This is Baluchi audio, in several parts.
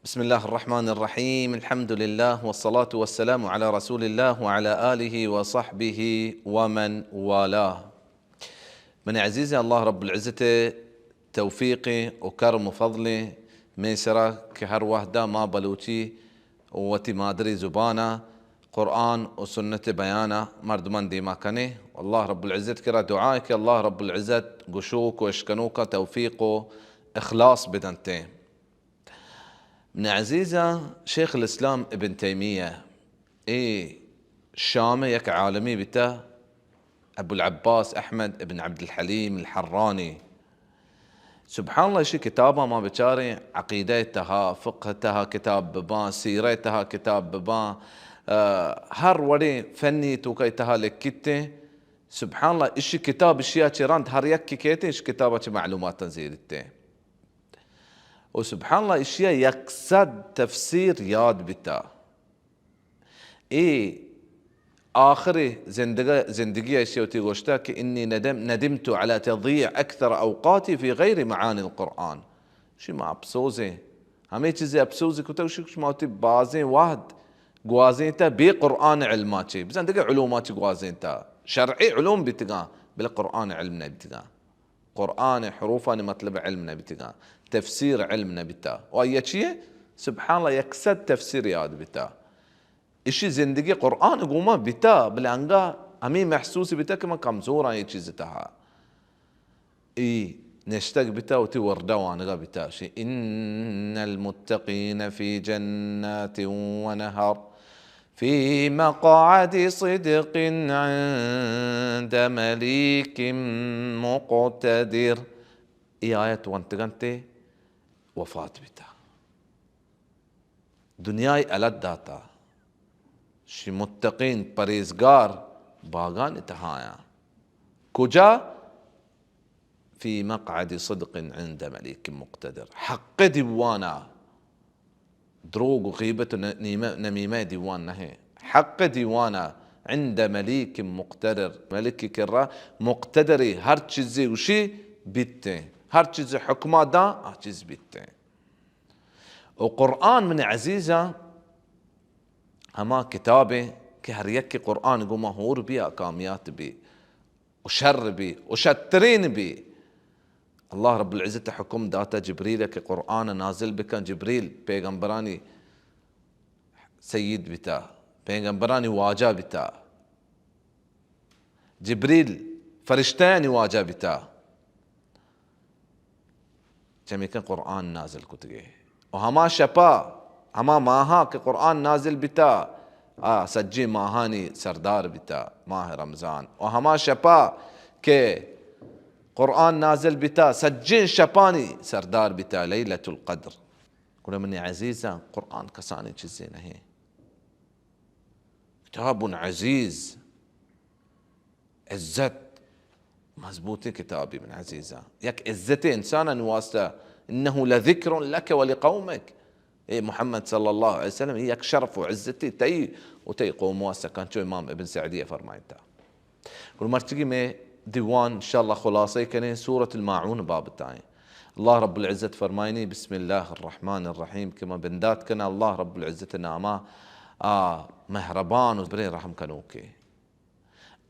بسم الله الرحمن الرحيم. الحمد لله والصلاة والسلام على رسول الله وعلى آله وصحبه ومن والاه. من عزيز، الله رب العزة توفيق وكرم وفضل من سرا كهر وهدا ما بلوچي وتي مادري زبانا قرآن وسنة بيانا مردمان ديما كنه. والله رب العزة كرا دعاء كي الله رب العزة گشوك واشكنوكا توفيق واخلاص بدنته. من عزيزا، شيخ الإسلام ابن تيمية، اي شام ء یک عالمے بیتا، ابو العباس احمد ابن عبد الحليم الحراني. سبحان الله، اشی کتاباں ما بچاریں، عقیدہ تہا، فقہ تہا کتاب بباں، سیرہ تہا کتاب بباں، آ، ہر وڑیں فنی توکا تہا لکھتے۔ سبحان اللہ، اشی کتاب اشیا چہ رند ہر یک کہ کہتے، اش کتابا چہ معلوماتاں زیرتے۔ و سبحان اللہ، اشیا یک سد تفسیر یاد بیتا۔ اے آخر زندگ-، زندگی ایشی وتی گوشتا کہ انی ندم-، ندمت على تضييع أكثر أوقاتي في غير معاني القرآن. شی ما افسوزیں، ہمے چیزے افسوز کتا، شی ما وتی بازیں وہد گوازیں تا بے قرآن علما چے، بزن دگہ علوما چے گوازیں تا، شرعی علوم بیتگاں، بلے قرآن علم نہ بیتگاں۔ قرآن حروفانی مطلب علم نہ بیتگاں، تفسیر علم نہ بیتا۔ و آئی چیے؟ سبحان اللہ، یک سد تفسیر یاد بیتا۔ اشی زندگی قرآن گوما بیتا، بلے انگا ہمیں محسوس بیتا کہ من کمزور آں یہ چیز تہا۔ ای نشتگ بیتا، وتی ورڈا وانگا بیتا۔ شی ان المتقین فی جنات و نہر، فی مقعد صدق عند ملیک مقتدر۔ ای آیت ونتگنتے وفات بیتا۔ دنیای الت داتا۔ شی متقین، پریزگار، باگانی تہایاں۔ کجا؟ فی مقعد صدق عند ملیک مقتدر۔ حق دیوانا، دروگ و غیبت و ن-، نیمہ، نمیمہ دیوان نہ۔ حق دیوانا، عند ملیک مقتدر، ملکی کرا مقتدری، ہر چیزی گوشی بیتیں، ہر چیز حکمہ داں، آ چیز بیتیں۔ و قرآن من عزیزاں ہما کتابیں کہ ہر یکے قرآن گوما ہور بی، آ کامیات بی، و شر بی، و شترین بی۔ اللہ رب العزت حکم داتا جبریل کہ قرآن نازل بکن۔ جبریل پیغمبرانی سید بیتا، پیغمبرانی واجہ بیتا۔ جبریل فرشتہانی واجہ بیتا، چمیکن قرآن نازل کتگے۔ و ہما شپا، ہما ماہا کہ قرآن نازل بیتا، آ سجیں ماہانی سردار بیتا، ماہ رمضان۔ و ہما شپا کہ قرآن نازل بیتا، سجیں شپانی سردار بیتا، لیلۃ القدر۔ گڑا منی عزیزاں، قرآن کسانیں چیزے نہیں۔ کتاب عزیز، عزت، مضبوطیں کتابی من عزیزاں۔ یک عزت انسانانی واسطہ، انه لذکر لک ولقومک۔ اے محمد صلی اللہ علیہ وسلم، یک شرف و عزتی تئی و تئی قوم واسطہ، کنچو امام ابن سعدی فرمائتا۔ گڑا مرچگی میں دیوان انشاءاللہ خلاصہ کنیں، سورۃ الماعون بابتائیں۔ اللہ رب العزت فرمائنی، بسم اللہ الرحمن الرحیم، کہ ما بندات کنا اللہ رب العزت ناما، آ مہربان و برے رحم کنوکے۔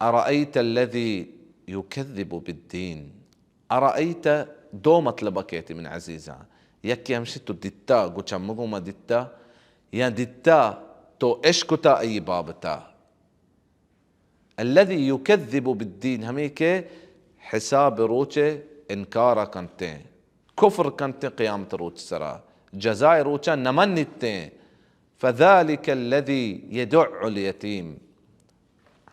ارأیت الذی یکذب بالدین۔ ارأیت دو مطلب کہتے من عزیزاں۔ یکی ہمشی تو دیتا، گو چمگو ما دیتا، یا دیتا تو اشکتا ای بابتا۔ الذی یکذب بالدین، ہمیں کہ حساب روچ انکار کنتے، کفر کنتے قیامت روچ سرا، جزائے روچا نمنیتے۔ فذلک الذی یدع الیتیم،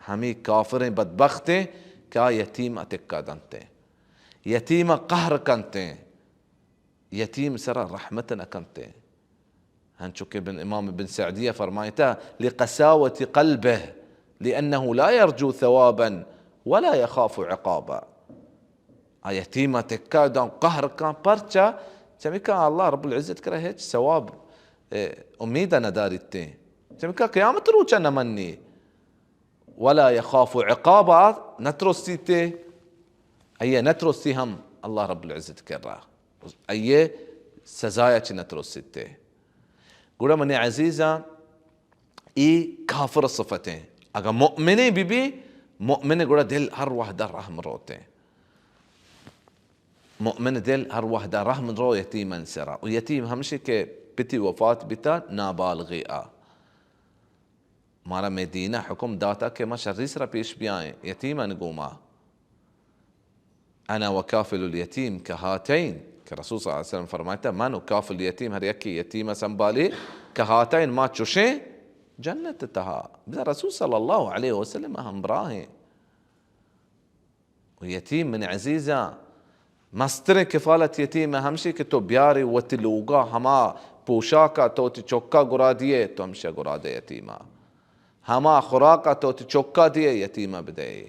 ہمیں کافریں بدبختیں کہ آ یتیم اتکا دنتے، یتیم قہر کنتے، یتیم سرا رحمت نہ کنتے۔ ہنچو کہ بن، امام بن سعدیہ فرمائتا، لقساوة قلبه، لأنه لا يرجو ثوابا ولا يخاف عقابا۔ آ یتیم تکا داں قہر کاں، پرچا؟ چمیکا اللہ رب العزت کرا ہچ ثواب، اے، امید نہ داریتے۔ چمیکا قیامت روچا نہ منی۔ ولا یخاف عقابا، نہ ترسیتے، ایے نہ ترسی ہم اللہ رب العزت کرا، ایے سزایا چہ نہ ترسیتے۔ گڑا منی عزیزاں، ای کافر صفتیں۔ اگاں مؤمنے بی بی، مؤمن گڑا دل ہر وہدا رحم روتیں۔ مؤمن دل ہر وہدا رحم رو یتیمن سرا۔ و یتیم ہمشی کہ پتی وفات بیتا، نابالغی آ۔ مارا مئے دین ء حکم داتا کہ ما شری سرا پیش بیائیں، یتیمن گوما۔ انا وکافل الیتیم کہاتین، کہ رسول صلی اللہ علیہ وسلم فرمائتا، من و کافل الیتیم، ہر یکی یتیم سنبھالی، کہاتین، ما چوشیں جنت تہا۔ بزاں رسول صلی اللہ علیہ وسلم ہمراہیں۔ و یتیم من عزیزاں، مستریں کفالت یتیم ء ہمشی کہ تو بیاری وتی لوگا ہما پوشاکا تو وتی چکا گرا دیئے، تو ہمشی گرا دے یتیما۔ ہما خوراکا تو وتی چکا دیئے، یتیما بدئے۔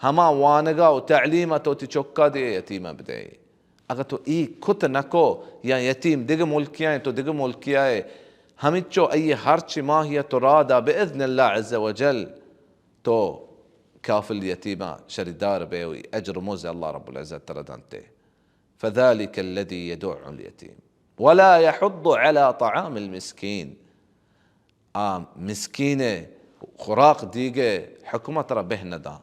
ہما وانگا و تعلیما تو وتی چکا دیئے، یتیما بدئے۔ اگہ تو ای کت نکو، یا یتیم دگہ ملکیا ایں، تو دگہ ملکیا ئے، ہمینچو ای ہرچی ماہیا تو را دا باذن اللہ عز وجل، تو کافل یتیما شریدار بے، و اجر و مزد اللہ رب العزت ترا دنتے۔ فذلك الذي يدع اليتيم ولا يحض على طعام المسكين۔ آ مسکین خوراک دیگے حکومت را بہ ندا۔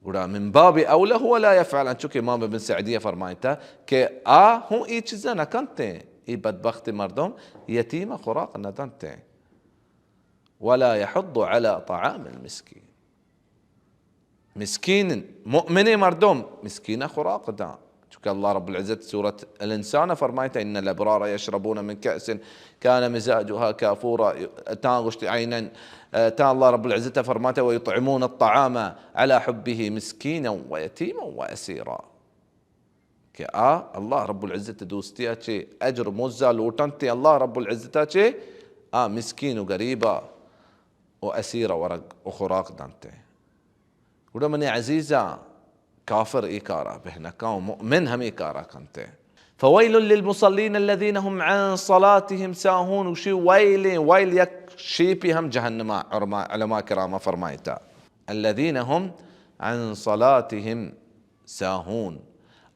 گڑا من باب اولی هو لا يفعل، انچو کہ امام ابن سعدی فرمائتا کہ آ ہوں ای چیزا نکنتے، ای بدبخت مردم یتیم خوراک ندنتے۔ ولا يحض على طعام المسكين۔ مسکین، مؤمن مردم مسکین خوراک داں۔ چونکہ اللہ رب العزت سورت الانسان فرمائتا، ان الابرار يشربون من كأس كان مزاجها كافورا۔ تاں گوشت عینا، تاں اللہ رب العزت فرمائتا، ويطعمون الطعام على حبه مسكينا ويتيما واسيرا۔ کہ آ اللہ رب العزت دوستیا چے اجر مزا لوٹنتے، اللہ رب العزتا چے آ مسکین و غریبا و اسیرا ورگ و خوراک دنتے۔ گڑا منی عزیزاں، کافر اے کارا بہ نکاں و مؤمن ہمے کارا کنتے۔ فويل للمصلين الذين هم عن صلاتهم ساهون، گوشی ویلیں، ویل یک شیپی ہم جہنما، علماء، علماء کرام فرمائتا۔ الذين هم عن صلاتهم ساهون،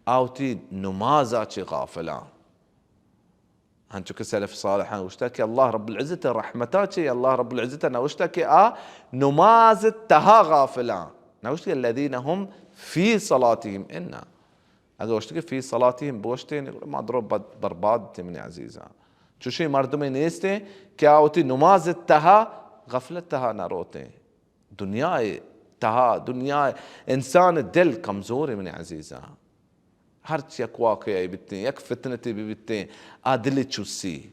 آ وتی نمازا چہ غافلاں۔ ہنچو کہ سلف صالحاں گوشتا کہ اللہ رب العزت رحمتا چے، اللہ رب العزت نوشتا کہ آ نماز تہا غافلاں۔ نوشتا کہ الذين هم في صلاتهم، انا۔ اگر گوشت کہ فی صلاتهم بوشتے، ما درو بد-، برباد تے منی عزیزاں۔ چوشیں مردمے نیستیں کہ آ وتی نماز تہا غفلت تہا نہ روتیں۔ دنیا ء تہا، دنیا ء انسان ء دل کمزور ء منی عزیزاں۔ ہرچ یک واقعہ بیتیں، یک فتنتے بہ بیتیں، آ دل چوسی۔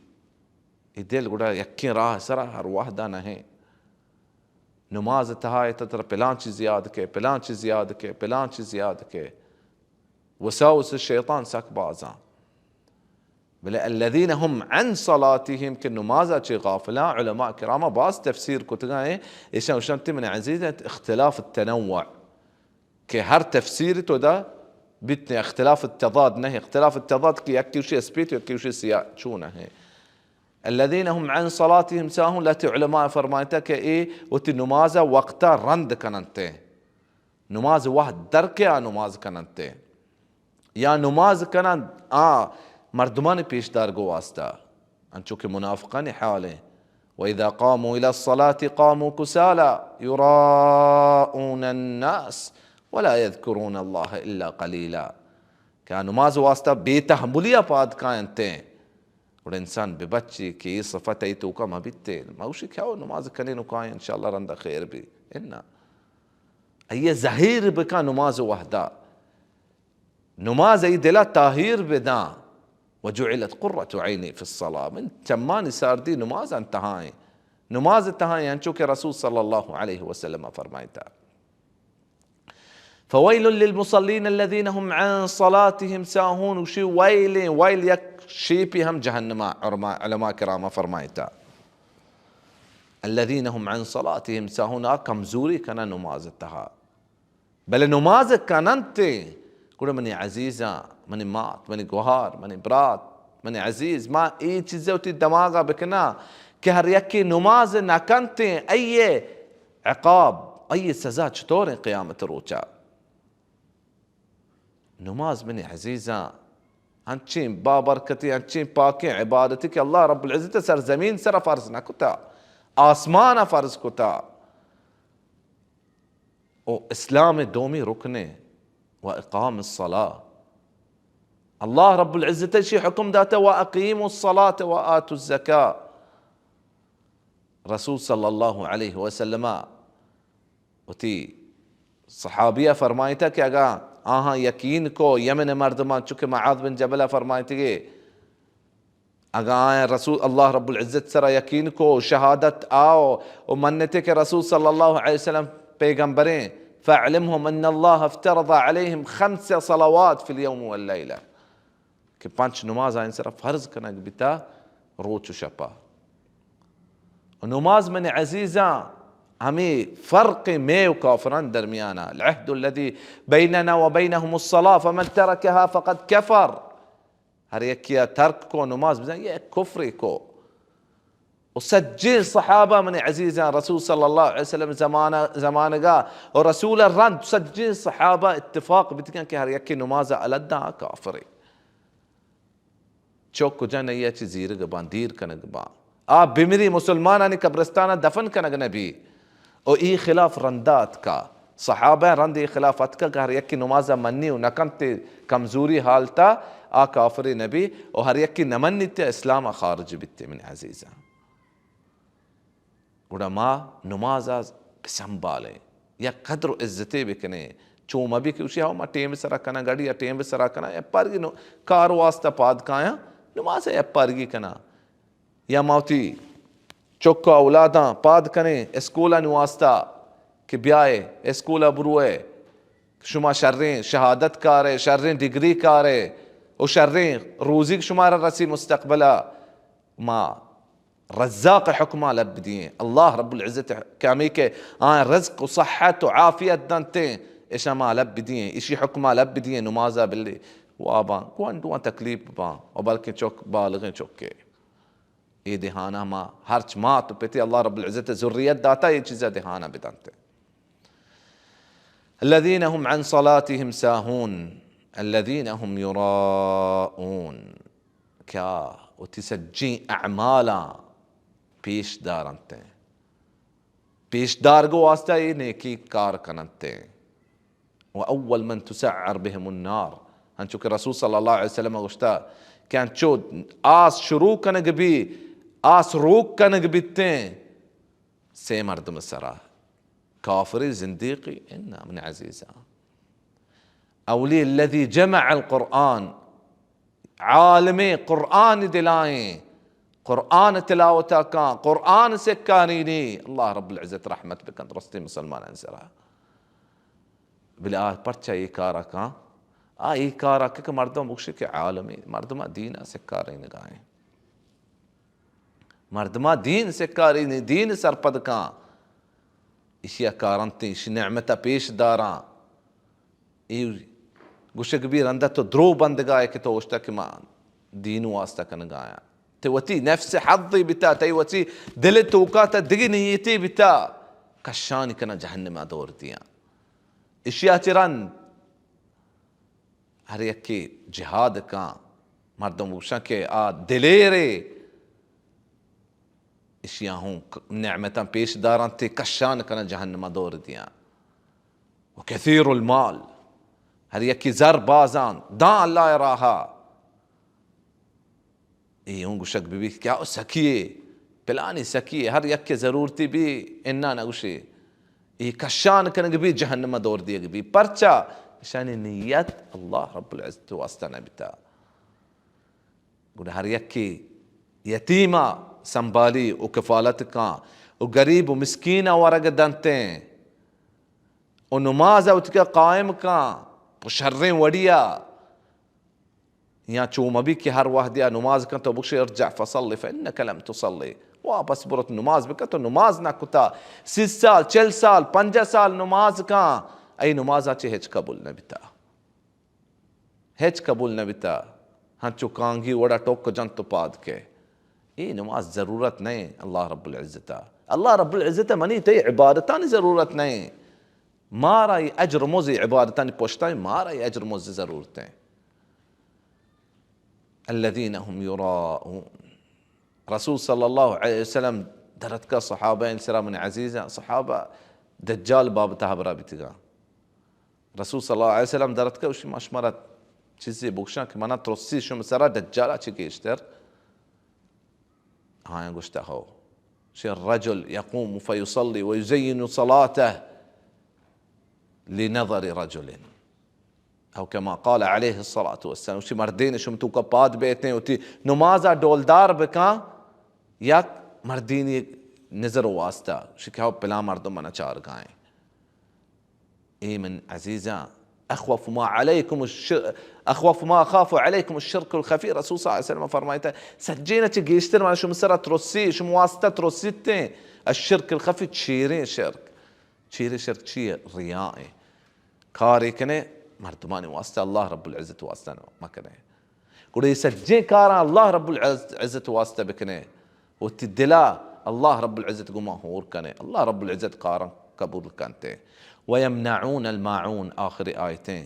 اے دل گڑا یکیں راہ سرا ہر وہدا نہ ایں۔ نماز تہا ات ترا پلان چیز یاد کے، پلان چیز یاد کے، پلان چیز یاد کے۔ وساوس شیطان سک بازاں۔ بلے الذين هم عن صلاتهم، کہ نمازا چہ غافلاں، علماء کرام باز تفسیر کتگا ہیں، ایشاں گوشنت من عزیز اختلاف التنوع، کہ ہر تفسیر تو دا بیتنے، اختلاف التضاد نہیں، اختلاف التضاد کہ یکی وشی اسپیت، یکی وشی سیاہ، چون ہے۔ الذين هم عن صلاتهم ساهون، لہتے علماء فرمائتا کہ اے وتی نمازا وقتا رند کننتے۔ نماز وہد در کے آ نماز کننتے۔ یا نماز کننت آ مردمانی پیش دارگ واسطہ۔ انچو کہ منافقانی حال ہیں۔ وإذا قاموا إلى الصلاة قاموا كسالى يراءون الناس ولا يذكرون الله إلا قليلا۔ کہ آ نماز واسطہ بے تحملی پاد کاینتے۔ گڑا انسان بہ بچی کہ یہ صفت ای توکا مہ بیتے۔ موشی کہ او نماز کنین و کائیں انشاءاللہ رندہ خیر بی۔ انا۔ ایہ ظاہر بکا نماز وحدہ۔ نماز ای دلا تاہیر بداں۔ وجعلت قرة عيني في الصلاة۔ من چمانی ساردی نماز انتہائیں۔ نماز تہائیں انچو کہ رسول صلی اللہ علیہ وسلم فرمائتا۔ فويل للمصلين الذين هم عن صلاتهم ساهون، گوشی ویلیں، ویل یک شیپی ہم جہنما، علماء، علماء کرام فرمائتا۔ الذين هم عن صلاتهم ساهون، آ کمزوری کنا نماز تہا۔ بلے نماز کننت، گڑا منی عزیزاں، منی مات، منی گوہار، منی برات، منی عزیز، ما اے چیزے وتی دماغا بکناں کہ ہر یکے نماز نہ کنت، ایے عقاب، ایے سزا چطوریں قیامت روچا؟ نماز منی عزیزاں، انچیں بابرکتیں، انچیں پاکیں عبادتے کہ اللہ رب العزت سرزمین سرا فرض نہ کتا، آسمان فرض کتا۔ و اسلام دومی رکنے و اقام الصلاة۔ اللہ رب العزت شی حکم داتا و اقیم الصلاة و آت الزکاة۔ رسول صلی اللہ علیہ وسلم وتی صحابیہ فرمائیتا کہ اگاں آہاں یقین کو، یمن مردمان، چونکہ معاذ بن جبل فرمائیتگے، اگاں آئیں رسول اللہ رب العزت سرا یقین کو، شہادت آؤ و منتے کہ رسول صلی اللہ علیہ وسلم پیغمبریں، فاعلمهم ان اللہ افترض علیہم خمس صلوات فی الیوم واللیلہ، کہ پنچ نماز آئیں سرا فرض کنگ بیتا روچ و شپا۔ و نماز من عزیزاں ہمیں فرق میں و کافران درمیانا، العهد الذي بيننا وبينهم الصلاة فمن تركها فقد كفر۔ ہر یکیا ترک کو نماز بزن، یہ کفری کو۔ و سجیں صحابہ من عزیزاں رسول صلی اللہ علیہ وسلم زمانہ، زمانگا و رسول رند سجیں صحابہ اتفاق بیتگن کہ ہر یکی نماز الدا کافرے۔ چک و جن ای چی زیرگ باں، دیر کنگ باں۔ آ بمری مسلمانانی قبرستانا دفن کنگ نبی۔ و ای خلاف رندا اتکا۔ صحابہ رند ای خلاف اتکا کہ ہر یکی نمازا منی و نکنت کمزوری حالتا آ کافر نبی و ہر یکی نمنیت اسلام خارج بیت من عزیزاں۔ گڑا ما نماز ء بسنبالیں، یک قدر و عزتے بکنیں۔ چو مبی کہ گوشی ہو ما ٹیم سرا کناں، گڑی ء ٹیم سرا کناں، یپارگی نو-، کار واسطہ پاد کایاں، نماز ء یپارگی کناں۔ یا ما وتی چک ء اولاداں پاد کنیں اسکول ء واسطہ کہ بیائے اسکول ء بروئے، شما شریں شہادت کارے، شریں ڈگری کارے و شریں روزیگ شمارا رسی مستقبل ء۔ ما رزاق حکما لب دییں، اللہ رب العزت کہ ہمیں کہ آن رزق و صحت و عافیت دنتیں، اشا ما لب دییں، اشی حکما لب دییں، نمازا بلی واباں، گونڈواں تکلیف باں، و بلکیں چک بالغیں چکے۔ اے دہانا ما ہرچ مات و پتے اللہ رب العزت ذریت داتا، اے چیزا دہانا بدنت۔ الذين هم عن صلاتهم ساهون، الذين هم يراءون۔ کیا وتی سجیں اعمالاں پیش دارنت؟ پیش دارگ واسطہ اے نیکی کار کننت۔ و اول من تسعر بهم النار، انچو کہ رسول صلی اللہ علیہ وسلم گوشتا کہ انچو آس شروع کنگ بی، آس روک کنگ بیتیں، سے مردم سرا، کافری، زندیقی، انا من عزیزاں۔ اولی الذي جمع القرآن، عالم قرآن دلائیں، قرآن تلاوتا کان، قرآن سکارینی، اللہ رب العزت رحمت بکن درستی مسلمان سرا۔ بلے آ پرچا اے کارا کان؟ آ اے کارا کہ، کہ مردم بگشی کہ عالمی، مردم دین سکارینگائیں۔ مردما دین سکاری نی، دین سرپد کان۔ ایشی ء کارنت، ایشی نعمت ء پیش داراں۔ اے گوشگ بی رندا تو درو بندگا ئے کہ تو گوشتا کہ ما دین واسطہ کنگا آیاں۔ تے وتی نفس حظی بتا، تئی وتی دل توکا تا دگی نیتی بتا، کشانی کنا جہنم ء دور دیاں۔ اشیا چہ رند ہر یکے جہاد کاں، مردم گوشاں کہ آ دلیرے، اشیاں ہوں ک-، نعمتاں پیش داراں، تے کشان کناں جہنما دور دیاں۔ و کثیر المال، ہر یکے زر بازاں داں اللہ ء راہا۔ اے ہوں گوشگ بہ بیت کہ آ سخی ئے، پلانی سخی ئے، ہر یکے ضرورتی بی، انا نہ گوشے۔ اے کشان کنگ بی، جہنم ء دور دیگ بی۔ پرچا؟ اشانی نیت اللہ رب العزت واسطہ نہ بیتا۔ گڑا ہر یکے یتیما سنبھالی و کفالت کاں و غریب و مسکین ء ورگ دنتیں و نماز ء وتکا قائم کاں پہ شریں وڑیا۔ یا چو مبی کہ ہر وہدیا نماز کن تو بگشی ارجع فصل فانک لم تصلی، واپس برت نماز بکن، تو نماز نہ کتا، سی سال، چل سال، پنجاہ سال نماز کن، ای نمازا چہ ہچ قبول نہ بیتا، ہچ قبول نہ بیتا، ہنچو کانگی وڑا ٹوک جنت تو پاد کے۔ ای نماز ضرورت نہیں اللہ رب العزتا، اللہ رب العزت منی تئی عبادتانی ضرورت نہیں۔ مارا ای اجر مز عبادتانی پشتا، مارا ای اجر مز ضرورت ہیں۔ الذين هم يراءون. رسول صلی اللہ علیہ وسلم درتکا صحابہ ان سرا، من عزیزاں، صحابہ دجال بابت ہبرا بیتگا. رسول صلی اللہ علیہ وسلم درتکا، اشی ما شمارا چیزی بگشاں کہ منا ترسی شم سرا دجالا چی گیشتر؟ آیاں گوشتہ ہو، شی رجل يقوم فيصلي ويزين صلاته لنظر رجل، او كما قال عليه الصلاة والسلام، شی مردین شم توکا پاد بیتیں، وتی نمازا ڈولدار بکاں، یک مردینی نظر واسطہ، شی کہ ہو پلان مردم منا چارگائیں. اے من عزیزاں، اخوف ما علیکم الش-، اخوف ما اخاف علیکم الشرک الخفی. رسول صلی اللہ علیہ وسلم فرمائیتا، سجین چہ گیشتر من شما سرا ترسی، شما واسطہ ترسیتیں، الشرک الخفی، چیریں شرک. چیریں شرک چیئے؟ ریائیں. کارے کنے مردمانی واسطہ، اللہ رب العزت واسطہ نہ مکنے. گڑا اے سجیں کاراں اللہ رب العزت واسطہ بکنے، وتی دلا اللہ رب العزت گما ہور کنے، اللہ رب العزت کاراں قبول کنتے. ويمنعون الماعون، آخری آیتیں.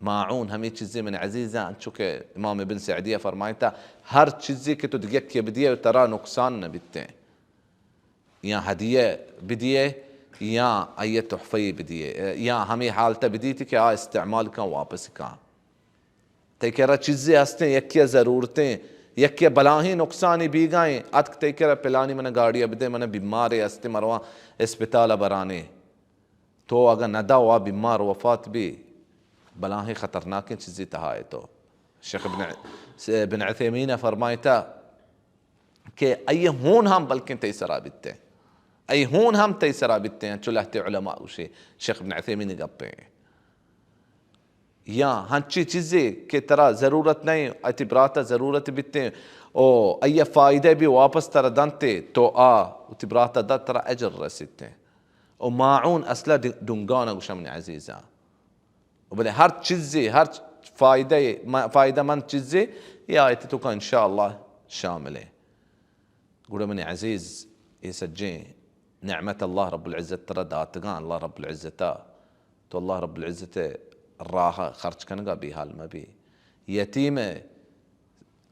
ماعون ہمیں چیزیں من عزیزاں، انچو کہ امام ابن سعدیہ فرمائتا، ہر چیزے کہ تو دگہ یکے بدیے ترا نقصان نہ بیتیں. یا ہدیہ بدیے، یا آئی تحفہ بدیے، یا ہمیں حالت بدیتی کہ آ استعمال کن واپس کن. تئی کرا چیزے ہستیں، یکے ضرورتیں، یکے بلاہیں نقصانی بیگائیں، اتک تئی کرا پلانی من گاڑی بدے، من بیمارے ہستیں، مرواں اسپتال برانے. تو اگاں ندا وا بیمار وفات بی، بلاہیں خطرناکیں چیزی تہا ہے تو. شیخ ابن، ابن عثیمین فرمائتا، کہ آئی ہون ہم بلکیں تئی سرا بیتیں. آئی ہون ہم تئی سرا بیتیں، انچو لہتے علماء گوشے، شیخ ابن عثیمین گپیں. یا ہنچی چیزے کہ ترا ضرورت نہیں، آئی تئی براتا ضرورت بیتیں، او آئی فائدہ بی واپس ترا دنتے، تو آ وتی براتا دت ترا اجر رسیتیں. او ماعون اصلا ڈ-، ڈنگانا گوشم من عزیزاں. و بلے ہر چیزے، ہر فائدہ، فائدہ مند چیزے، اے آیت توکا انشاءاللہ شامل ہے. گڑا من عزیز، اے سجیں نعمت اللہ رب العزت ترا داتگاں، اللہ رب العزتا تو اللہ رب العزت راہ خرچ کنگا بے حال مبی. یتیم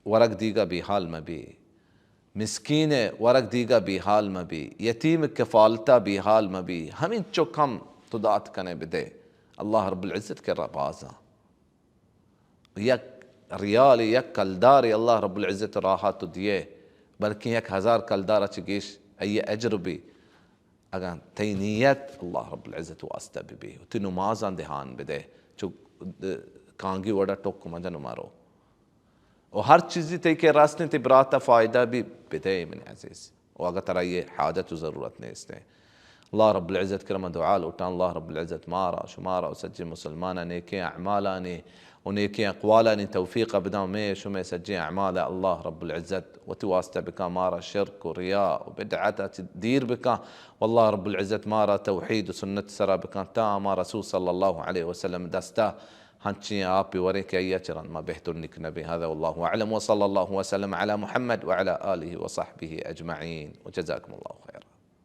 ورگ دیگا بے حال مبی، مسکین ورگ دیگا بے حال مبی، یتیم کفالتا بے حال مبی، ہمینچک ہم تو دات کنے بدے، اللہ رب العزت کرا بازاں. یک ریال، یک کلدار اللہ رب العزت راہا تو دیے، بلکہ یک ہزار کلدار چہ گیش ای اجر بی. اگاں تئی نیت اللہ رب العزت واسطہ بہ بی، وتی نمازاں دھیان بدے، چو کانگی وڑا ٹک مجن و مرو. و ہر چیزی تئی کہ راستیں تئی براتا فائدہ بی بدے من عزیز. و اگاں ترا یہ حاجت و ضرورت نیستیں. اللہ رب العزت کرا من دعا لوٹاں، اللہ رب العزت مارا، شمارا و سجی مسلماناں نیکیں اعمالانی و نیکیں اقوالانی توفیق بداں. مئے شمئے سجیں اعمال اللہ رب العزت وتی واسطہ بکاں، مارا شرک و ریا و بدعت چہ دیر بکاں. واللہ رب العزت مارا توحید و سنت سرا بکاں تا ما رسول صلی اللہ علیہ وسلم دستا ہنچیں آپی وریں کہ آئی چرند ما بہتر نک نبیں. هذا والله أعلم وصلى الله وسلم على محمد وعلى آله وصحبه أجمعين وجزاكم الله خيرا.